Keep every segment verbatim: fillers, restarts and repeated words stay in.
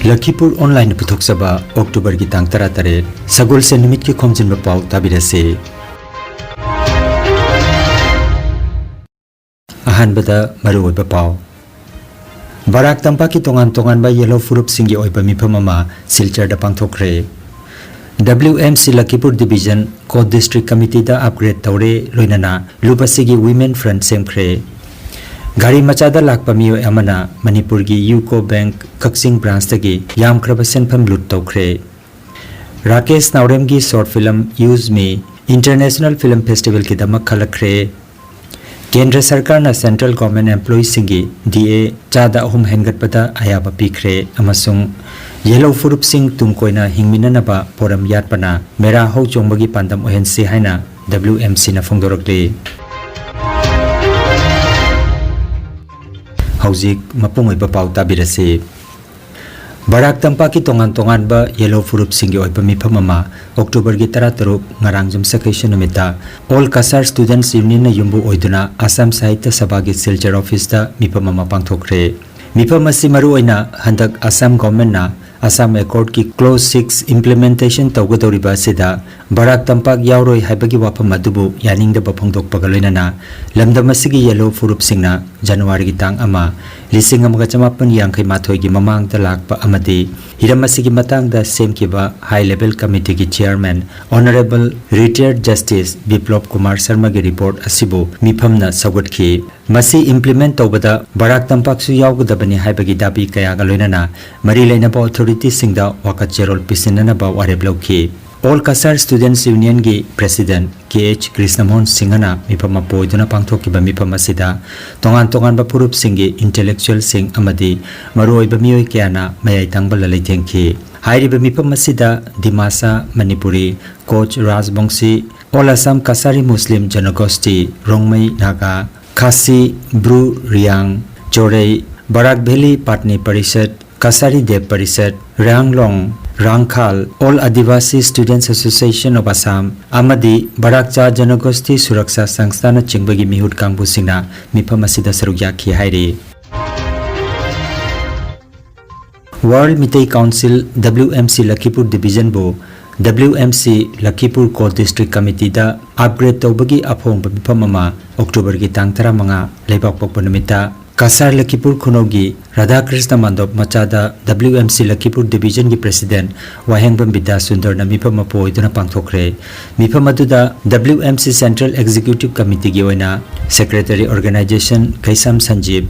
ꯂꯈꯤꯄꯨꯔ ꯑꯣꯟꯂꯥꯏꯟꯅ ꯄꯨꯊꯣꯛꯆꯕ ꯑꯣꯛꯇꯣꯕꯔꯒꯤ ꯇꯥꯡ ꯇꯔꯥꯇꯔꯦꯠ, ꯁꯒꯣꯜꯁꯦꯟ ꯅꯨꯃꯤꯠꯀꯤ ꯈꯣꯝꯖꯤꯟꯕ ꯄꯥꯎ ꯇꯥꯕꯤꯔꯁꯤ꯫ ꯑꯍꯥꯟꯕꯗ ꯃꯔꯨꯑꯣꯏꯕ ꯄꯥꯎ꯫ ꯕꯔꯥꯛ ꯇꯝꯄꯥꯛꯀꯤ ꯇꯣꯉꯥꯟ ꯇꯣꯉꯥꯟꯕ ꯌꯦꯜꯍꯧ ꯐꯨꯔꯨꯞꯁꯤꯡꯒꯤ ꯑꯣꯏꯕ ꯃꯤꯐꯝ ꯑꯃ ꯁꯤꯜꯆꯔꯗ ꯄꯥꯡꯊꯣꯛꯈ꯭ꯔꯦ꯫ W M C ꯂꯈꯤꯄꯨꯔ ꯗꯤꯕꯤꯖꯟ ꯀꯣ ꯗꯤꯁꯇ꯭ꯔꯤꯛ ꯀꯃꯤꯇꯤꯗ ꯑꯞꯒ꯭ꯔꯦꯗ ꯇꯧꯔꯦ, ꯂꯣꯏꯅꯅ ꯂꯨꯞ ꯑꯁꯤꯒꯤ ꯋꯤꯃꯦꯟ ꯐ꯭ꯔꯟꯠ ꯁꯦꯝꯈ꯭ꯔꯦ꯫ ꯒꯥꯔꯤ ꯃꯆꯥꯗ ꯂꯥꯛꯄ ꯃꯤꯑꯣꯏ ꯑꯃꯅ ꯃꯅꯤꯄꯨꯔꯒꯤ ꯌꯨꯀꯣ ꯕꯦꯡꯛ ꯀꯛꯆꯤꯡ ꯕ꯭ꯔꯥꯟꯁꯇꯒꯤ ꯌꯥꯝꯈ꯭ꯔꯕ ꯁꯦꯟꯐꯝ ꯂꯨꯠ ꯇꯧꯈ꯭ꯔꯦ꯫ ꯔꯥꯀꯦꯁ ꯅꯥꯎꯔꯦꯝꯒꯤ ꯁꯣꯔꯠ ꯐꯤꯂꯝ ꯌꯨꯖ ꯃꯤ ꯏꯟꯇꯔꯅꯦꯁꯅꯦꯜ ꯐꯤꯂꯝ ꯐꯦꯁꯇꯤꯚꯦꯜꯒꯤꯗꯃꯛ ꯈꯜꯂꯛꯈ꯭ꯔꯦ꯫ ꯀꯦꯟꯗ꯭ꯔ ꯁꯔꯀꯥꯔꯅ ꯁꯦꯟꯇ꯭ꯔꯦꯜ ꯒꯣꯔꯃꯦꯟ ꯑꯦꯝꯄ꯭ꯂꯣꯌꯤꯁꯤꯡꯒꯤ D A ꯆꯥꯗ ꯑꯍꯨꯝ ꯍꯦꯟꯒꯠꯄꯗ ꯑꯌꯥꯕ ꯄꯤꯈ꯭ꯔꯦ ꯑꯃꯁꯨꯡ ꯌꯦꯜꯍꯧ ꯐꯨꯔꯨꯞꯁꯤꯡ ꯇꯨꯡ ꯀꯣꯏꯅ ꯍꯤꯡꯃꯤꯟꯅꯅꯕ ꯄꯣꯔꯝ ꯌꯥꯠꯄꯅ ꯃꯦꯔꯥ ꯍꯧ ꯆꯣꯡꯕꯒꯤ ꯄꯥꯟꯗꯝ ꯑꯣꯏꯍꯟꯁꯤ ꯍꯥꯏꯅ W M Cꯅ ꯐꯣꯡꯗꯣꯔꯛꯂꯤ꯫ ꯍꯧꯖꯤꯛ ꯃꯄꯨꯡ ꯑꯣꯏꯕ ꯄꯥꯎ ꯇꯥꯕꯤꯔꯁꯤ꯫ ꯕꯔꯥꯛ ꯇꯝꯄꯥꯛꯀꯤ ꯇꯣꯉꯥꯟ ꯇꯣꯉꯥꯟꯕ ꯌꯦꯜꯍꯧ ꯐꯨꯔꯨꯞꯁꯤꯡꯒꯤ ꯑꯣꯏꯕ ꯃꯤꯐꯝ ꯑꯃ ꯑꯣꯛꯇꯣꯕꯔꯒꯤ ꯇꯔꯥꯇꯔꯨꯛ, ꯉꯔꯥꯡ ꯌꯨꯝꯁꯀꯩꯁ ꯅꯨꯃꯤꯠꯇ All Kachar Students Unionꯅ ꯌꯨꯝꯕꯨ ꯑꯣꯏꯗꯨꯅ ꯑꯁꯥꯝ ꯁꯥꯍꯤꯇ꯭ꯌ ꯁꯚꯥꯒꯤ ꯁꯤꯜꯆꯔ ꯑꯣꯐꯤꯁꯇ ꯃꯤꯐꯝ ꯑꯃ ꯄꯥꯡꯊꯣꯛꯈ꯭ꯔꯦ꯫ ꯃꯤꯐꯝ ꯑꯁꯤ ꯃꯔꯨꯑꯣꯏꯅ ꯍꯟꯗꯛ ꯑꯁꯥꯝ ꯒꯣꯔꯃꯦꯟꯅ ꯑꯁꯥꯝ ꯑꯦꯀꯣꯔꯗꯀꯤ ꯀ꯭ꯂꯣꯖ ꯁꯤꯛꯁ ꯏꯝꯄ꯭ꯂꯤꯃꯦꯟꯇꯦꯁꯟ ꯇꯧꯒꯗꯧꯔꯤꯕ ꯑꯁꯤꯗ ꯕꯔꯥꯛ ꯇꯝꯄꯥꯛ ꯌꯥꯎꯔꯣꯏ ꯍꯥꯏꯕꯒꯤ ꯋꯥꯐꯝ ꯑꯗꯨꯕꯨ ꯌꯥꯅꯤꯡꯗꯕ ꯐꯣꯡꯗꯣꯛꯄꯒ ꯂꯣꯏꯅꯅ ꯂꯝꯗꯝ ꯑꯁꯤꯒꯤ ꯌꯦꯜꯍꯧ ꯐꯨꯔꯨꯞꯁꯤꯡꯅ ꯖꯅꯋꯥꯔꯤꯒꯤ ꯇꯥꯡ ꯑꯃ, ꯂꯤꯁꯤꯡ ꯑꯃꯒ ꯆꯃꯥꯄꯟ ꯌꯥꯡꯈꯩ ꯃꯥꯊꯣꯏꯒꯤ ꯃꯃꯥꯡꯗ ꯂꯥꯛꯄ ꯑꯃꯗꯤ ꯍꯤꯔꯝ ꯑꯁꯤꯒꯤ ꯃꯇꯥꯡꯗ ꯁꯦꯝꯈꯤꯕ ꯍꯥꯏ ꯂꯦꯚꯦꯜ ꯀꯃꯤꯇꯤꯒꯤ chairman honourable retired justice Biplab Kumar ꯁꯔꯃꯒꯤ ꯔꯤꯄꯣꯔꯠ ꯑꯁꯤꯕꯨ ꯃꯤꯐꯝꯅ ꯁꯧꯒꯠꯈꯤ꯫ ꯃꯁꯤ ꯏꯝꯄ꯭ꯂꯤꯃꯦꯟꯠ ꯇꯧꯕꯗ ꯕꯔꯥꯛ ꯇꯝꯄꯥꯛꯁꯨ ꯌꯥꯎꯒꯗꯕꯅꯤ ꯍꯥꯏꯕꯒꯤ ꯗꯥꯕꯤ ꯀꯌꯥꯒ ꯂꯣꯏꯅꯅ ꯃꯔꯤ ꯂꯩꯅꯕ ꯑꯣꯊꯣꯔꯤꯇꯤꯁꯤꯡꯗ ꯋꯥꯀꯠ ꯆꯦꯔꯣꯜ ꯄꯤꯁꯤꯟꯅꯅꯕ ꯋꯥꯔꯦꯞ ꯂꯧꯈꯤ꯫ All Kachar Students Unionꯒꯤ ꯄ꯭ꯔꯦꯁꯤꯗꯦꯟꯠ ꯀꯦ ꯑꯩꯆ ꯀ꯭ꯔꯤꯁꯅꯃꯣꯍꯟ ꯁꯤꯡꯍꯅ ꯃꯤꯐꯝ ꯑꯃ ꯑꯣꯏꯗꯨꯅ ꯄꯥꯡꯊꯣꯛꯈꯤꯕ ꯃꯤꯐꯝ ꯑꯁꯤꯗ ꯇꯣꯉꯥꯟ ꯇꯣꯉꯥꯟꯕ ꯐꯨꯔꯨꯞꯁꯤꯡꯒꯤ ꯏꯟꯇꯦꯂꯦꯛꯆꯨꯋꯦꯜꯁꯤꯡ ꯑꯃꯗꯤ ꯃꯔꯨꯑꯣꯏꯕ ꯃꯤꯑꯣꯏ ꯀꯌꯥꯅ ꯃꯌꯥꯏ ꯊꯪꯕ ꯂꯂꯩ ꯊꯦꯡꯈꯤ꯫ ꯍꯥꯏꯔꯤꯕ ꯃꯤꯐꯝ ꯑꯁꯤꯗ Dimasa, Manipuri, Koch Rajbongshi, All Assam Kachari Muslim Janagosti, Rongmei Naga, Khasi, Bru, Reang, Chorei, Barak valley Patni Parishad, Kachari Deb Parishad, Rianglong, Rangkhal, All Adivasi Students Association of Assam ꯑꯃꯗꯤ ꯕꯔꯥꯛ ꯆꯥ ꯖꯅꯒꯣꯁꯇꯤ ꯁꯨꯔꯛꯁꯥ ꯁꯪꯁꯊꯥꯅꯆꯤꯡꯕꯒꯤ ꯃꯤꯍꯨꯠ ꯀꯥꯡꯕꯨꯁꯤꯡꯅ ꯃꯤꯐꯝ ꯑꯁꯤꯗ ꯁꯔꯨꯛ ꯌꯥꯈꯤ ꯍꯥꯏꯔꯤ꯫ World Meitei Council W M C Lakhipur Division ꯕꯨ W M C Lakhipur Core District Committee ꯗ upgrade ꯇꯧꯕꯒꯤ ꯑꯐꯣꯡꯕ ꯃꯤꯐꯝ ꯑꯃ October ꯒꯤ ꯇꯥꯡ ꯇꯔꯥꯃꯉꯥ, ꯂꯩꯕꯥꯛꯄꯣꯛꯄ ꯅꯨꯃꯤꯠꯇ ꯀꯁꯥꯔ ꯂꯈꯤꯄꯨꯔ ꯈꯨꯅꯧꯒꯤ ꯔꯥꯙꯥꯀ꯭ꯔꯤꯁꯅ ꯃꯥꯟꯗꯣꯞ ꯃꯆꯥꯗ W M C ꯂꯈꯤꯄꯨꯔ Division ꯒꯤ President ꯋꯥꯍꯦꯡꯕꯝ ꯕꯤꯗ꯭ꯌꯥꯁꯨꯟꯗꯔꯅ ꯃꯤꯐꯝ ꯑꯃ ꯄꯣꯏꯗꯨꯅ ꯄꯥꯡꯊꯣꯛꯈ꯭ꯔꯦ꯫ ꯃꯤꯐꯝ ꯑꯗꯨꯗ W M C Central Executive Committee ꯒꯤ ꯑꯣꯏꯅ Secretary Organization ꯀꯩꯁꯥꯝ ꯁꯟꯖꯤꯞ,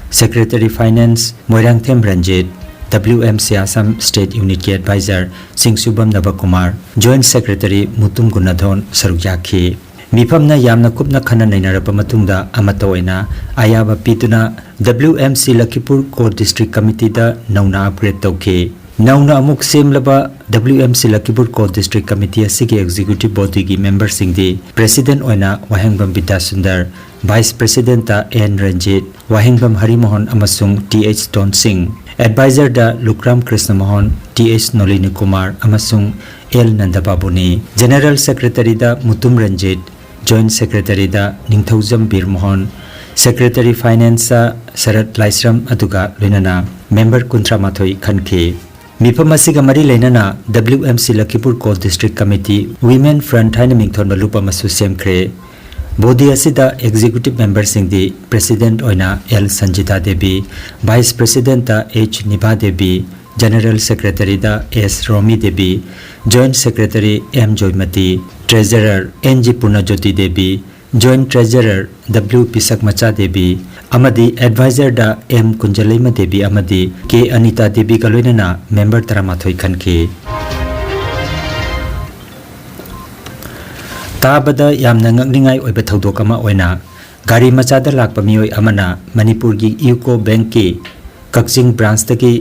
Secretary Finance Moirangthem Ranjit, W M C Assam State Unit ꯀꯤ Advisor ꯁꯤꯡꯁꯨꯕꯝ ꯅꯕꯀꯨꯃꯥꯔ, Joint Secretary ꯃꯨꯇꯨꯝ ꯒꯨꯅꯥꯙꯣꯟ ꯁꯔꯨꯛ ꯌꯥꯈꯤ꯫ ꯃꯤꯐꯝꯅ ꯌꯥꯝꯅ ꯀꯨꯞꯅ ꯈꯟꯅ ꯅꯩꯅꯔꯕ ꯃꯇꯨꯡꯗ ꯑꯃꯠꯇ ꯑꯣꯏꯅ ꯑꯌꯥꯕ ꯄꯤꯗꯨꯅ W M C ꯂꯈꯤꯄꯨꯔ Core District Committee ꯗ ꯅꯧꯅ upgrade ꯇꯧꯈꯤ꯫ ꯅꯧꯅ ꯑꯃꯨꯛ ꯁꯦꯝꯂꯕ W M C ꯂꯈꯤꯄꯨꯔ Core District Committee ꯑꯁꯤꯒꯤ Executive Body ꯒꯤ member ꯁꯤꯡꯗꯤ President ꯑꯣꯏꯅ ꯋꯥꯍꯦꯡꯕꯝ ꯕꯤꯗ꯭ꯌꯥꯁꯨꯟꯗꯔ, Vice President ꯇ N ꯔꯟꯖꯤꯠ, ꯋꯥꯍꯦꯡꯕꯝ ꯍꯔꯤꯃꯣꯍꯟ ꯑꯃꯁꯨꯡ T H ꯇꯣꯟꯁꯤꯡ, Advisor ꯗ ꯂꯨꯀ꯭ꯔꯥꯝ ꯀ꯭ꯔꯤꯁꯅꯃꯣꯍꯟ, T H ꯅꯣꯂꯤꯅꯤ ꯀꯨꯃꯥꯔ ꯑꯃꯁꯨꯡ L ꯅꯟꯗꯕꯥꯕꯨꯅꯤ꯫ General Secretary ꯗ ꯃꯨꯇꯨꯝ ꯔꯟꯖꯤꯠ, Joint Secretary ꯗ ꯅꯤꯡꯊꯧꯖꯝ ꯕꯤꯔꯃꯣꯍꯟ, Secretary Finance ꯗ ꯁꯔꯠ ꯂꯥꯏꯁ꯭ꯔꯝ ꯑꯗꯨꯒ ꯂꯣꯏꯅꯅ member ꯀꯨꯟꯊ꯭ꯔꯥ ꯃꯥꯊꯣꯏ ꯈꯟꯈꯤ꯫ ꯃꯤꯐꯝ ꯑꯁꯤꯒ ꯃꯔꯤ ꯂꯩꯅꯅ W M C ꯂꯈꯤꯄꯨꯔ Core District Committee Women Front ꯍꯥꯏꯅ ꯃꯤꯡꯊꯣꯟꯕ ꯂꯨꯞ ꯑꯃꯁꯨ ꯁꯦꯝꯈ꯭ꯔꯦ꯫ Body ꯑꯁꯤꯗ Executive member ꯁꯤꯡꯗꯤ President ꯑꯣꯏꯅ L ꯁꯟꯖꯤꯇꯥ ꯗꯦꯕꯤ, Vice President ꯇ H ꯅꯤꯚꯥ ꯗꯦꯕꯤ, General Secretary ꯗ S ꯔꯣꯃꯤ Devi, Joint Secretary M ꯖꯣꯏꯃꯇꯤ, Treasurer N G ꯄꯨꯔꯅꯖꯣꯇꯤ Devi, Joint Treasurer W ꯄꯤꯁꯛꯃꯆꯥ Devi ꯑꯃꯗꯤ Advisor ꯗ M ꯀꯨꯟꯖꯂꯩꯃ ꯗꯦꯕꯤ ꯑꯃꯗꯤ K ꯑꯅꯤꯇꯥ ꯗꯦꯕꯤꯒ ꯂꯣꯏꯅꯅ member ꯇꯔꯥꯃꯥꯊꯣꯏ ꯈꯟꯈꯤ꯫ ꯇꯥꯕꯗ ꯌꯥꯝꯅ ꯉꯛꯅꯤꯡꯉꯥꯏ ꯑꯣꯏꯕ ꯊꯧꯗꯣꯛ ꯑꯃ ꯑꯣꯏꯅ ꯒꯥꯔꯤ ꯃꯆꯥꯗ ꯂꯥꯛꯄ ꯃꯤꯑꯣꯏ ꯑꯃꯅ ꯃꯅꯤꯄꯨꯔꯒꯤ UCO Bank ꯀꯤ ꯀꯛꯆꯤꯡ branch ꯇꯒꯤ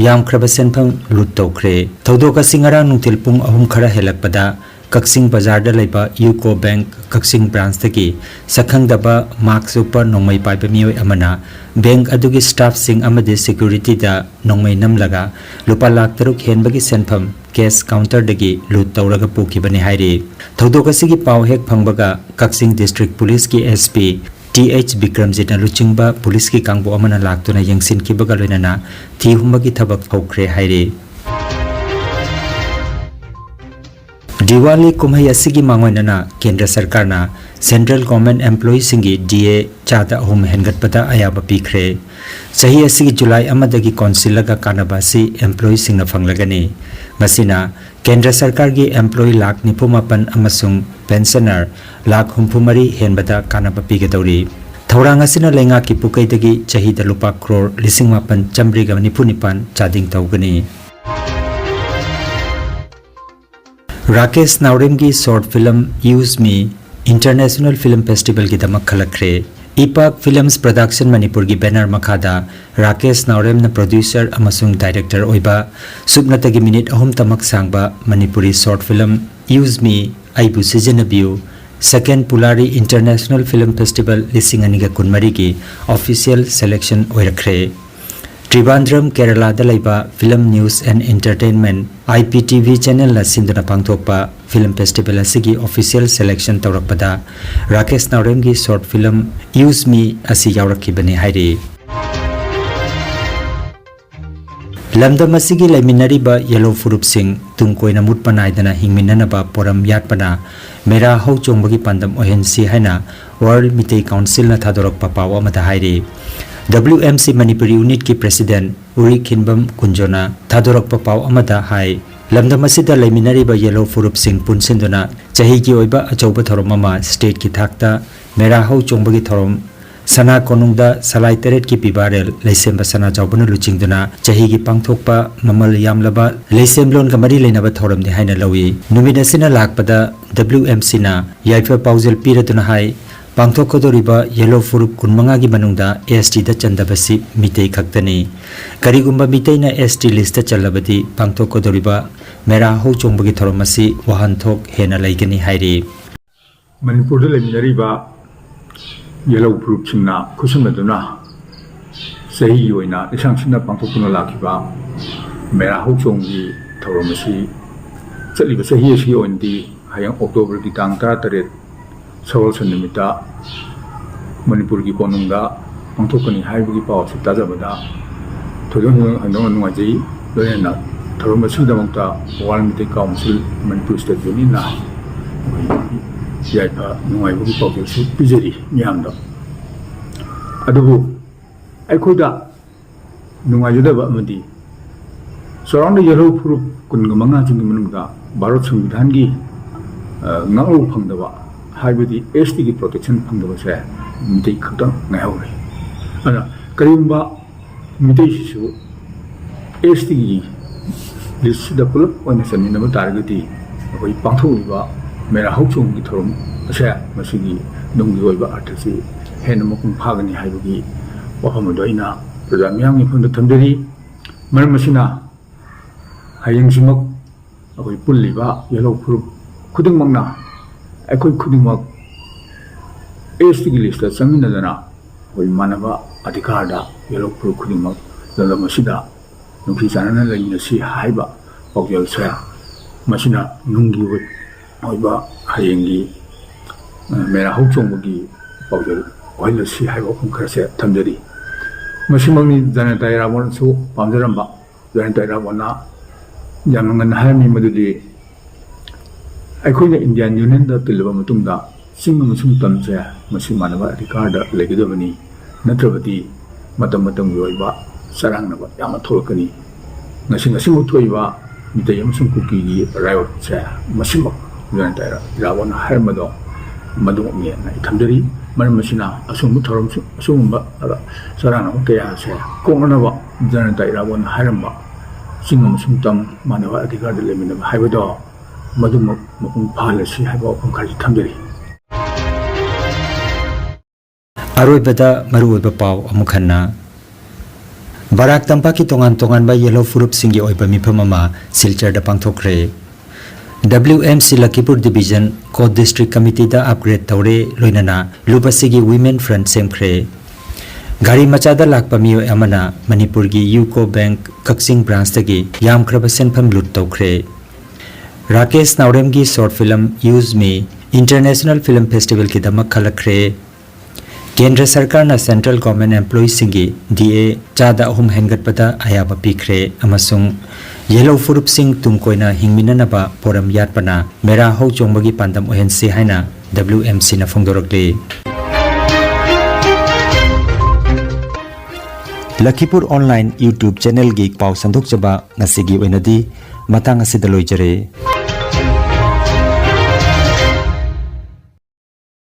ꯌꯥꯝꯈ꯭ꯔꯕ ꯁꯦꯟꯐꯝ loot ꯇꯧꯈ꯭ꯔꯦ꯫ ꯊꯧꯗꯣꯛ ꯑꯁꯤ ꯉꯔꯥꯡ ꯅꯨꯡꯊꯤꯜ ꯄꯨꯡ ꯑꯍꯨꯝ ꯈꯔ ꯍꯦꯜꯂꯛꯄꯗ ꯀꯛꯆꯤꯡ ꯕꯖꯥꯔꯗ ꯂꯩꯕ UCO Bank ꯀꯛꯆꯤꯡ branch ꯇꯒꯤ ꯁꯛꯈꯪꯗꯕ mask ꯎꯞꯄ ꯅꯣꯡꯃꯩ ꯄꯥꯏꯕ ꯃꯤꯑꯣꯏ ꯑꯃꯅ bank ꯑꯗꯨꯒꯤ staff ꯁꯤꯡ ꯑꯃꯗꯤ security ꯗ ꯅꯣꯡꯃꯩ ꯅꯝꯂꯒ ꯂꯨꯄꯥ ꯂꯥꯈ ꯇꯔꯨꯛ ꯍꯦꯟꯕꯒꯤ ꯁꯦꯟꯐꯝ cash counter ꯗꯒꯤ loot ꯇꯧꯔꯒ ꯄꯨꯈꯤꯕꯅꯤ ꯍꯥꯏꯔꯤ꯫ ꯊꯧꯗꯣꯛ ꯑꯁꯤꯒꯤ ꯄꯥꯎ ꯍꯦꯛ ꯐꯪꯕꯒ ꯀꯛꯆꯤꯡ District Police ꯀꯤ S P ꯇꯤ ꯑꯩꯆ ꯕꯤꯀ꯭ꯔꯝꯖꯤꯠꯅ ꯂꯨꯆꯤꯡꯕ ꯄꯨꯂꯤꯁꯀꯤ ꯀꯥꯡꯕꯨ ꯑꯃꯅ ꯂꯥꯛꯇꯨꯅ ꯌꯦꯡꯁꯤꯟꯈꯤꯕꯒ ꯂꯣꯏꯅꯅ ꯊꯤ ꯍꯨꯝꯕꯒꯤ ꯊꯕꯛ ꯍꯧꯈ꯭ꯔꯦ ꯍꯥꯏꯔꯤ꯫ ꯗꯤꯋꯥꯂꯤ ꯀꯨꯝꯍꯩ ꯑꯁꯤꯒꯤ ꯃꯥꯡꯑꯣꯏꯅꯅ ꯀꯦꯟꯗ꯭ꯔ ꯁꯔꯀꯥꯔꯅ central government employeeꯁꯤꯡꯒꯤ ꯗꯤ ꯑꯦ ꯆꯥꯗ ꯑꯍꯨꯝ ꯍꯦꯟꯒꯠꯄꯗ ꯑꯌꯥꯕ ꯄꯤꯈ꯭ꯔꯦ꯫ ꯆꯍꯤ ꯑꯁꯤꯒꯤ ꯖꯨꯂꯥꯏ ꯑꯃꯗꯒꯤ ꯀꯣꯟꯁꯤꯜꯂꯒ ꯀꯥꯟꯅꯕ ꯑꯁꯤ employeeꯁꯤꯡꯅ ꯐꯪꯂꯒꯅꯤ꯫ ꯃꯁꯤꯅ ꯀꯦꯟꯗ꯭ꯔ ꯁꯔꯀꯥꯔꯒꯤ employee ꯂꯥꯈ ꯅꯤꯐꯨ ꯃꯥꯄꯟ ꯑꯃꯁꯨꯡ pensioner ꯂꯥꯈ ꯍꯨꯝꯐꯨ ꯃꯔꯤ ꯍꯦꯟꯕꯗ ꯀꯥꯟꯅꯕ ꯄꯤꯒꯗꯧꯔꯤ꯫ ꯊꯧꯔꯥꯡ ꯑꯁꯤꯅ ꯂꯩꯉꯥꯛꯀꯤ ꯄꯨꯀꯩꯗꯒꯤ ꯆꯍꯤꯗ ꯂꯨꯄꯥ ꯀ꯭ꯔꯣꯔ ꯂꯤꯁꯤꯡ ꯃꯥꯄꯟ ꯆꯥꯃꯔꯤꯒ ꯅꯤꯐꯨ ꯅꯤꯄꯥꯟ ꯆꯥꯗꯤꯡ ꯇꯧꯒꯅꯤ꯫ Rakesh ꯅꯥꯎꯔꯦꯝꯒꯤ short film Use Me International Film Festivalꯒꯤꯗꯃꯛ ꯈꯜꯂꯛꯈ꯭ꯔꯦ꯫ ꯏꯄꯥꯛ Films Production ꯃꯅꯤꯄꯨꯔꯒꯤ banner ꯃꯈꯥꯗ ꯔꯥꯀꯦꯁ ꯅꯥꯎꯔꯦꯝꯅ producer ꯑꯃꯁꯨꯡ director ꯑꯣꯏꯕ ꯁꯨꯞꯅꯇꯒꯤ minute ꯑꯍꯨꯝꯇꯃꯛ ꯁꯥꯡꯕ Manipuri short film Use Me ꯑꯩꯕꯨ ꯁꯤꯖꯤꯟꯅꯕꯤꯌꯨ second Pulari International Film Festival ꯂꯤꯁꯤꯡ ꯑꯅꯤꯒ ꯀꯨꯟꯃꯔꯤꯒꯤ official selection ꯑꯣꯏꯔꯛꯈ꯭ꯔꯦ꯫ ꯇ꯭ꯔꯤꯕꯥꯟꯗ꯭ꯔꯝ, ꯀꯦꯔꯂꯥꯗ ꯂꯩꯕ Film News and Entertainment, I P T V channelꯅ ꯁꯤꯟꯗꯨꯅ ꯄꯥꯡꯊꯣꯛꯄ film festival ꯑꯁꯤꯒꯤ official selection ꯇꯧꯔꯛꯄꯗ Rakesh ꯅꯥꯎꯔꯦꯝꯒꯤ short film Use Me ꯑꯁꯤ ꯌꯥꯎꯔꯛꯈꯤꯕꯅꯤ ꯍꯥꯏꯔꯤ꯫ ꯂꯝꯗꯝ ꯑꯁꯤꯒꯤ ꯂꯩꯃꯤꯟꯅꯔꯤꯕ ꯌꯦꯜꯍꯧ ꯐꯨꯔꯨꯞꯁꯤꯡ ꯇꯨꯡ ꯀꯣꯏꯅ ꯃꯨꯠꯄ ꯅꯥꯏꯗꯅ ꯍꯤꯡꯃꯤꯟꯅꯅꯕ ꯄꯣꯔꯝ ꯌꯥꯠꯄꯅ ꯃꯦꯔꯥ ꯍꯧ ꯆꯣꯡꯕꯒꯤ ꯄꯥꯟꯗꯝ ꯑꯣꯏꯍꯟꯁꯤ ꯍꯥꯏꯅ World ꯃꯤꯇꯩ Councilꯅ ꯊꯥꯗꯣꯔꯛꯄ ꯄꯥꯎ ꯑꯃꯗ ꯍꯥꯏꯔꯤ꯫ W M C Manipur unitꯀꯤ president ꯎꯔꯤꯈꯤꯟꯕꯝ ꯀꯨꯟꯖꯣꯅ ꯊꯥꯗꯣꯔꯛꯄ ꯄꯥꯎ ꯑꯃꯗ ꯍꯥꯏ, ꯂꯝꯗꯝ ꯑꯁꯤꯗ ꯂꯩꯃꯤꯟꯅꯔꯤꯕ ꯌꯦꯜꯍꯧ ꯐꯨꯔꯨꯞꯁꯤꯡ ꯄꯨꯟꯁꯤꯟꯗꯨꯅ ꯆꯍꯤꯒꯤ ꯑꯣꯏꯕ ꯑꯆꯧꯕ ꯊꯧꯔꯝ ꯑꯃ stateꯀꯤ ꯊꯥꯛꯇ ꯃꯦꯔꯥ ꯍꯧ ꯆꯣꯡꯕꯒꯤ ꯊꯧꯔꯝ ꯁꯅꯥ ꯀꯣꯅꯨꯡꯗ ꯁꯂꯥꯏ ꯇꯔꯦꯠꯀꯤ ꯄꯤꯕꯥꯔꯦꯜ ꯂꯩꯁꯦꯝꯕ ꯁꯅꯥꯖꯥꯎꯕꯅ ꯂꯨꯆꯤꯡꯗꯨꯅ ꯆꯍꯤꯒꯤ ꯄꯥꯡꯊꯣꯛꯄ ꯃꯃꯜ ꯌꯥꯝꯂꯕ ꯂꯩꯁꯦꯝꯂꯣꯟꯒ ꯃꯔꯤ ꯂꯩꯅꯕ ꯊꯧꯔꯝꯅꯤ ꯍꯥꯏꯅ ꯂꯧꯏ꯫ ꯅꯨꯃꯤꯠ ꯑꯁꯤꯅ ꯂꯥꯛꯄꯗ W M Cꯅ ꯌꯥꯏꯐ ꯄꯥꯎꯖꯦꯜ ꯄꯤꯔꯗꯨꯅ ꯍꯥꯏ, ꯄꯥꯡꯊꯣꯛꯀꯗꯧꯔꯤꯕ ꯌꯦꯜꯍꯧ ꯐꯨꯔꯨꯞ ꯀꯨꯟꯃꯉꯥꯒꯤ ꯃꯅꯨꯡꯗ S T ꯗ ꯆꯟꯗꯕꯁꯤ ꯃꯤꯇꯩ ꯈꯛꯇꯅꯤ꯫ ꯀꯔꯤꯒꯨꯝꯕ ꯃꯤꯇꯩꯅ S T listꯇ ꯆꯜꯂꯕꯗꯤ ꯄꯥꯡꯊꯣꯛꯀꯗꯧꯔꯤꯕ ꯃꯦꯔꯥ ꯍꯧ ꯆꯣꯡꯕꯒꯤ ꯊꯧꯔꯝ ꯑꯁꯤ ꯋꯥꯍꯟꯊꯣꯛ ꯍꯦꯟꯅ ꯂꯩꯒꯅꯤ ꯍꯥꯏꯔꯤ꯫ ꯃꯅꯤꯄꯨꯔꯗ ꯂꯩꯃꯤꯟꯅꯔꯤꯕ ꯌꯦꯜꯍꯧ ꯐꯨꯔꯨꯞꯁꯤꯡꯅ ꯈꯨꯠꯁꯝꯅꯗꯨꯅ ꯆꯍꯤꯒꯤ ꯑꯣꯏꯅ ꯂꯤꯁꯥꯡ ꯁꯤꯠꯅ ꯄꯥꯡꯊꯣꯛꯇꯨꯅ ꯂꯥꯛꯈꯤꯕ ꯃꯦꯔꯥ ꯍꯧ ꯆꯣꯡꯒꯤ ꯊꯧꯔꯝ ꯑꯁꯤ ꯆꯠꯂꯤꯕ ꯆꯍꯤ ꯑꯁꯤꯒꯤ ꯑꯣꯏꯅꯗꯤ ꯍꯌꯦꯡ Octoberꯒꯤ ꯇꯥꯡ ꯇꯔꯥꯇꯔꯦꯠ ꯁꯒꯣꯜꯁꯦꯟ ꯅꯨꯃꯤꯠꯇ ꯃꯅꯤꯄꯨꯔꯒꯤ ꯀꯣꯅꯨꯡꯗ ꯄꯥꯡꯊꯣꯛꯀꯅꯤ ꯍꯥꯏꯕꯒꯤ ꯄꯥꯎ ꯑꯁꯤ ꯇꯥꯖꯕꯗ ꯊꯣꯏꯗꯣꯛ ꯍꯦꯟꯗꯣꯛꯅ ꯅꯨꯡꯉꯥꯏꯖꯩ꯫ ꯂꯣꯏꯅꯅ ꯊꯧꯔꯝ ꯑꯁꯤꯒꯤꯗꯃꯛꯇ World Meitei Council, Manipur State Unionꯅ ꯌꯥꯏꯐ ꯅꯨꯡꯉꯥꯏꯕꯒꯤ ꯄꯥꯎꯖꯦꯜꯁꯨ ꯄꯤꯖꯔꯤ ꯃꯤꯌꯥꯝꯗ꯫ ꯑꯗꯨꯕꯨ ꯑꯩꯈꯣꯏꯗ ꯅꯨꯡꯉꯥꯏꯖꯗꯕ ꯑꯃꯗꯤ ꯆꯥꯎꯔꯥꯛꯅ ꯌꯦꯜꯍꯧ ꯐꯨꯔꯨꯞ ꯀꯨꯟꯒ ꯃꯉꯥꯁꯤꯒꯤ ꯃꯅꯨꯡꯗ ꯚꯥꯔꯠ ꯁꯪꯕꯤꯙꯥꯟꯒꯤ, ꯑ, ꯉꯥꯛꯂꯧ ꯐꯪꯗꯕ, ꯍꯥꯏꯕꯗꯤ S T ꯒꯤ protection ꯐꯪꯗꯕꯁꯦ ꯃꯤꯇꯩ ꯈꯛꯇꯪ ꯉꯥꯏꯍꯧꯔꯦ꯫ ꯑꯗꯨꯅ ꯀꯔꯤꯒꯨꯝꯕ ꯃꯤꯇꯩꯁꯤꯁꯨ S T ꯒꯤ listꯁꯤꯗ ꯄꯨꯂꯞ ꯑꯣꯏꯅ ꯆꯟꯃꯤꯟꯅꯕ ꯇꯥꯔꯒꯗꯤ ꯑꯩꯈꯣꯏ ꯄꯥꯡꯊꯣꯛꯂꯤꯕ ꯃꯦꯔꯥ ꯍꯧꯆꯣꯡꯕꯒꯤ ꯊꯧꯔꯝ ꯑꯁꯦ ꯃꯁꯤꯒꯤ ꯅꯨꯡꯒꯤ ꯑꯣꯏꯕ ꯑꯔꯊꯁꯤ ꯍꯦꯟꯅ ꯃꯄꯨꯡ ꯐꯥꯒꯅꯤ ꯍꯥꯏꯕꯒꯤ ꯋꯥꯐꯝ ꯑꯗꯨ ꯑꯩꯅ ꯄ꯭ꯔꯖꯥ ꯃꯤꯌꯥꯝꯒꯤ ꯃꯐꯝꯗ ꯊꯝꯖꯔꯤ꯫ ꯃꯔꯝ ꯑꯁꯤꯅ ꯍꯌꯦꯡꯁꯤꯃꯛ ꯑꯩꯈꯣꯏ ꯄꯨꯜꯂꯤꯕ ꯌꯦꯜꯍꯧ ꯐꯨꯔꯨꯞ ꯈꯨꯗꯤꯡꯃꯛꯅ ꯑꯩꯈꯣꯏ ꯈꯨꯗꯤꯡꯃꯛ S T ꯒꯤ listꯇ ꯆꯪꯃꯤꯟꯅꯗꯨꯅ ꯑꯩꯈꯣꯏ ꯃꯥꯟꯅꯕ ꯑꯙꯤꯀꯥꯔꯗ ꯌꯦꯜꯍꯧ ꯐꯨꯔꯨꯞ ꯈꯨꯗꯤꯡꯃꯛ ꯂꯝꯗꯝ ꯑꯁꯤꯗ ꯅꯨꯡꯁꯤ ꯆꯥꯟꯅꯅ ꯂꯩꯃꯤꯟꯅꯁꯤ ꯍꯥꯏꯕ ꯄꯥꯎꯖꯦꯜꯁꯦ ꯃꯁꯤꯅ ꯅꯨꯡꯒꯤ ꯑꯣꯏꯕ ꯍꯌꯦꯡꯒꯤ, ꯑ, ꯃꯦꯔꯥ ꯍꯧꯆꯣꯡꯕꯒꯤ ꯄꯥꯎꯖꯦꯜ ꯑꯣꯏꯍꯜꯂꯁꯤ ꯍꯥꯏꯕ ꯋꯥꯐꯝ ꯈꯔꯁꯦ ꯊꯝꯖꯔꯤ꯫ ꯃꯁꯤꯃꯛꯅꯤ ꯖꯅꯇꯥ ꯏꯔꯥꯕꯣꯠꯅꯁꯨ ꯄꯥꯝꯖꯔꯝꯕ꯫ ꯖꯅꯇꯥ ꯏꯔꯥꯕꯣꯠꯅ ꯌꯥꯝꯅ ꯉꯟꯅ ꯍꯥꯏꯔꯝꯃꯤ ꯃꯗꯨꯗꯤ ꯑꯩꯈꯣꯏꯅ Indian Unionꯗ ꯇꯤꯜꯂꯕ ꯃꯇꯨꯡꯗ ꯆꯤꯡ ꯑꯃꯁꯨꯡ ꯇꯝꯁꯦ ꯃꯁꯤ ꯃꯥꯟꯅꯕ ꯑꯙꯤꯀꯥꯔꯗ ꯂꯩꯒꯗꯕꯅꯤ, ꯅꯠꯇ꯭ꯔꯕꯗꯤ ꯃꯇꯝ ꯃꯇꯝꯒꯤ ꯑꯣꯏꯕ ꯆꯔꯥꯡꯅꯕ ꯌꯥꯝꯅ ꯊꯣꯛꯂꯛꯀꯅꯤ꯫ ꯉꯁꯤ ꯉꯁꯤꯃꯛ ꯊꯣꯛꯏꯕ ꯃꯤꯇꯩ ꯑꯃꯁꯨꯡ ꯀꯨꯀꯤꯒꯤ ꯔꯥꯏꯌꯣꯠꯁꯦ ꯃꯁꯤꯃꯛ ꯖꯅꯇꯥ ꯏꯔꯥꯕꯣꯠꯅ ꯍꯥꯏꯔꯝꯕꯗꯣ ꯃꯗꯨꯃꯛꯅꯦꯅ ꯑꯩ ꯊꯝꯖꯔꯤ꯫ ꯃꯔꯝ ꯑꯁꯤꯅ ꯑꯁꯤꯒꯨꯝꯕ ꯊꯧꯔꯝꯁꯤꯡ, ꯑꯁꯤꯒꯨꯝꯕ ꯆꯔꯥꯡꯅꯕ ꯀꯌꯥꯁꯦ ꯀꯣꯛꯅꯅꯕ ꯖꯅꯇꯥ ꯏꯔꯥꯕꯣꯠꯅ ꯍꯥꯏꯔꯝꯕ ꯆꯤꯡ ꯑꯃꯁꯨꯡ ꯇꯝ ꯃꯥꯟꯅꯕ ꯑꯙꯤꯀꯥꯔꯗ ꯂꯩꯃꯤꯟꯅꯕ ꯍꯥꯏꯕꯗꯣ ꯃꯗꯨꯃꯛ ꯃꯄꯨꯡ ꯐꯥꯍꯜꯂꯁꯤ ꯍꯥꯏꯕ ꯋꯥꯐꯝ ꯈꯔꯁꯨ ꯊꯝꯖꯔꯤ꯫ ꯑꯔꯣꯏꯕꯗ ꯃꯔꯨꯑꯣꯏꯕ ꯄꯥꯎ ꯑꯃꯨꯛ ꯍꯟꯅ꯫ ꯕꯔꯥꯛ ꯇꯝꯄꯥꯛꯀꯤ ꯇꯣꯉꯥꯟ ꯇꯣꯉꯥꯟꯕ ꯌꯦꯜꯍꯧ ꯐꯨꯔꯨꯞꯁꯤꯡꯒꯤ ꯑꯣꯏꯕ ꯃꯤꯐꯝ ꯑꯃ ꯁꯤꯜꯆꯔꯗ ꯄꯥꯡꯊꯣꯛꯈ꯭ꯔꯦ꯫ W M C ꯂꯈꯤꯄꯨꯔ division ꯀꯣ district committeeꯗ upgrade ꯇꯧꯔꯦ, ꯂꯣꯏꯅꯅ ꯂꯨꯞ ꯑꯁꯤꯒꯤ women front ꯁꯦꯝꯈ꯭ꯔꯦ꯫ ꯒꯥꯔꯤ ꯃꯆꯥꯗ ꯂꯥꯛꯄ ꯃꯤꯑꯣꯏ ꯑꯃꯅ ꯃꯅꯤꯄꯨꯔꯒꯤ ꯌꯨꯀꯣ ꯕꯦꯡꯛ ꯀꯛꯆꯤꯡ branchꯇꯒꯤ ꯌꯥꯝꯈ꯭ꯔꯕ ꯁꯦꯟꯐꯝ ꯂꯨꯠ ꯇꯧꯈ꯭ꯔꯦ꯫ Rakesh ꯅꯥꯎꯔꯦꯝꯒꯤ short film Use Me International Film Festivalꯒꯤꯗꯃꯛ ꯈꯜꯂꯛꯈ꯭ꯔꯦ꯫ ꯀꯦꯟꯗ꯭ꯔ ꯁꯔꯀꯥꯔꯅ central government employeeꯁꯤꯡꯒꯤ D A ꯆꯥꯗ ꯑꯍꯨꯝ ꯍꯦꯟꯒꯠꯄꯗ ꯑꯌꯥꯕ ꯄꯤꯈ꯭ꯔꯦ ꯑꯃꯁꯨꯡ ꯌꯦꯜꯍꯧ ꯐꯨꯔꯨꯞꯁꯤꯡ ꯇꯨꯡ ꯀꯣꯏꯅ ꯍꯤꯡꯃꯤꯟꯅꯅꯕ ꯄꯣꯔꯝ ꯌꯥꯠꯄꯅ ꯃꯦꯔꯥ ꯍꯧ ꯆꯣꯡꯕꯒꯤ ꯄꯥꯟꯗꯝ ꯑꯣꯏꯍꯟꯁꯤ ꯍꯥꯏꯅ W M Cꯅ ꯐꯣꯡꯗꯣꯔꯛꯂꯤ꯫ ꯂꯈꯤꯄꯨꯔ online YouTube channelꯒꯤ ꯄꯥꯎ ꯁꯟꯗꯣꯛꯆꯕ ꯉꯁꯤꯒꯤ ꯑꯣꯏꯅꯗꯤ ꯃꯇꯥꯡ ꯑꯁꯤꯗ ꯂꯣꯏꯖꯔꯦ꯫